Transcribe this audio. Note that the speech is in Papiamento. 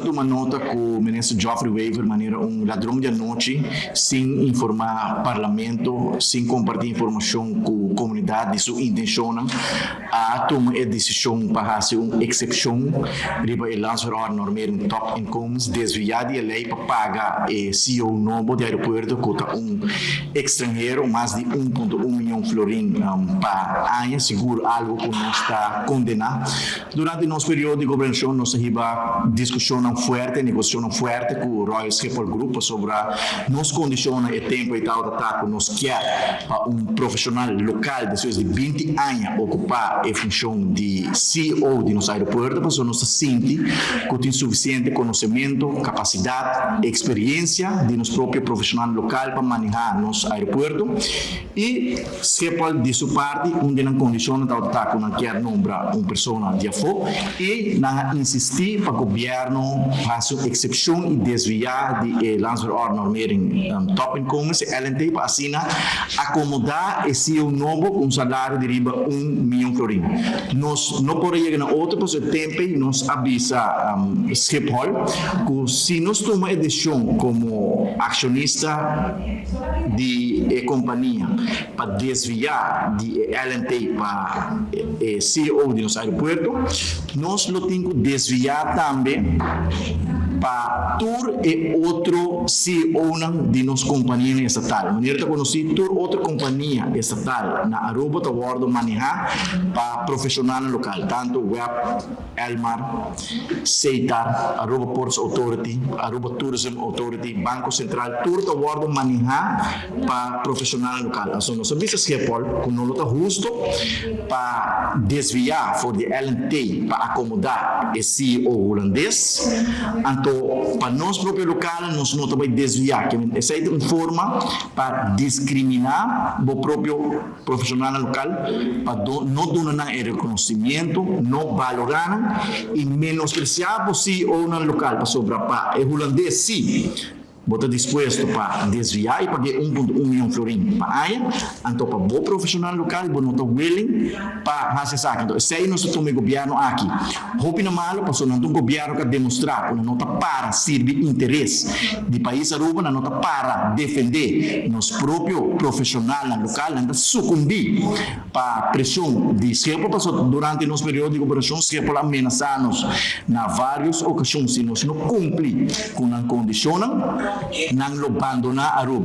Tuma nota ku minister Geoffrey Wever, manera un ladron di anochi, sin informá parlamento, sin kompartí informashon ku komunidat di su intenshon, a tuma e desishon pa hasi un eksepshon riba e Landsverordening Normering Topinkomens, desviá di lei pa paga e CEO nobo di aeropuerto, ku ta un ekstranhero, mas di 1.1 mion florin pa aña, sigur algu ku nos ta kondená. Durante nos periodo di gobernashon nos a hiba diskushon fuerte, negosiashon fuerte ku Royal Schiphol Group sobre nos kondishon e tempu i tal ta ku nos ke pa un profeshonal lokal despues di 20 aña okupá e funshon di CEO di nos aeropuerto, pasobra nos ta sinti ku tin sufisiente konosementu, kapasidat, eksperensia di nos propio profeshonal lokal pa manehá nos aeropuerto. I Schiphol di su parti, un di e kondishonnan ta ku nan ke nombra un persona di afó i nan a insistí pa gobièrnu hasi un eksepshon i desviá di e Landsverordening Normering Topinkomens, LNT, pa asina akomodá e CEO nobo ku un salario di riba 1 mion florin. Nos no por yega na otro, pasobra e tempu nos a bisa Schiphol ku si nos tuma e desishon komo akshonista di e kompania pa desviá di LNT pa CEO di nos aeropuerto, nos lo tin ku desviá tambe pa tur e otro CEO di nos kompania estatal. Manera ta konosí, tur otro kompania estatal na Aruba ta wòrdu manehá pa profeshonal lokal, tantu WEB, Elmar, SETAR, Aruba Ports Authority, Aruba Tourism Authority, Banko Sentral, tur ta wòrdu manehá pa profeshonal lokal. Anto, nos a bisa Schiphol ku no ta hustu pa desviá for di LNT pa akomodá e CEO hulandes, anto pa nos propio lokal nos no ta bai desviá. Ku esei ta un forma pa diskriminá e propio profeshonal lokal, pa no duna e rekonosementu, no valorá i menospresiá e CEO lokal pasobra pa e hulandes si bo ta dispuesto pa desviá i paga 1.1 mion florin pa aña, anto pa bo profeshonal lokal bo no ta willing pa hasi esaki. Anto, esei nos a tuma e gobièrnu aki. Hopi na malu, pasobra nan ta un gobièrnu ku a demostrá ku no ta para sirbi interes di pais Aruba, no ta para defendé nos propio profeshonal lokal, nan ta sukumbí pa preshon di Schiphol, pasobra durante nos periodo di gobernashon Schiphol a menasá nos na vários okashon: si nos no kumpli ku nan kondishon, nan lo bandoná Aruba.